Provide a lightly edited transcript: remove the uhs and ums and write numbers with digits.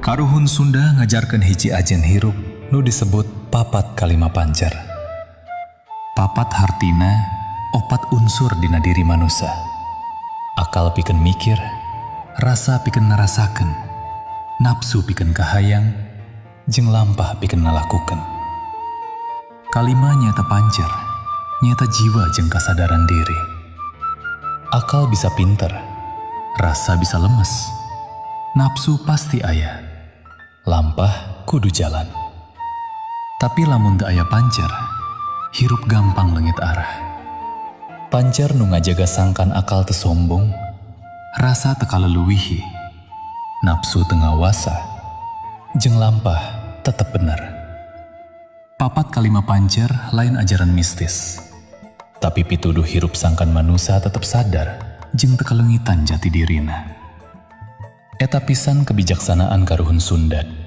Karuhun Sunda ngajarkeun hiji ajen hirup nu disebut papat kalima pancer. Papat hartina opat unsur dina diri manusia. Akal pikeun mikir, rasa pikeun ngarasakeun, nafsu pikeun kahayang, jeung lampah pikeun ngalakukeun. Kalima nyaeta pancer, nyaeta jiwa jeung kasadaran diri. Akal bisa pinter, rasa bisa lemes, nafsu pasti aya, lampah kudu jalan. Tapi lamun teu aya pancer, hirup gampang leungit arah. Pancer nu ngajaga sangkan akal teu sombong, rasa teu kaleluwihi, nafsu teu ngawasa, jeung lampah tetep bener. Papat kalima pancer lain ajaran mistis. Tapi pituduh hirup sangkan manusia tetep sadar jeung teu kaleungitan jati dirina. Eta pisan kebijaksanaan karuhun Sunda.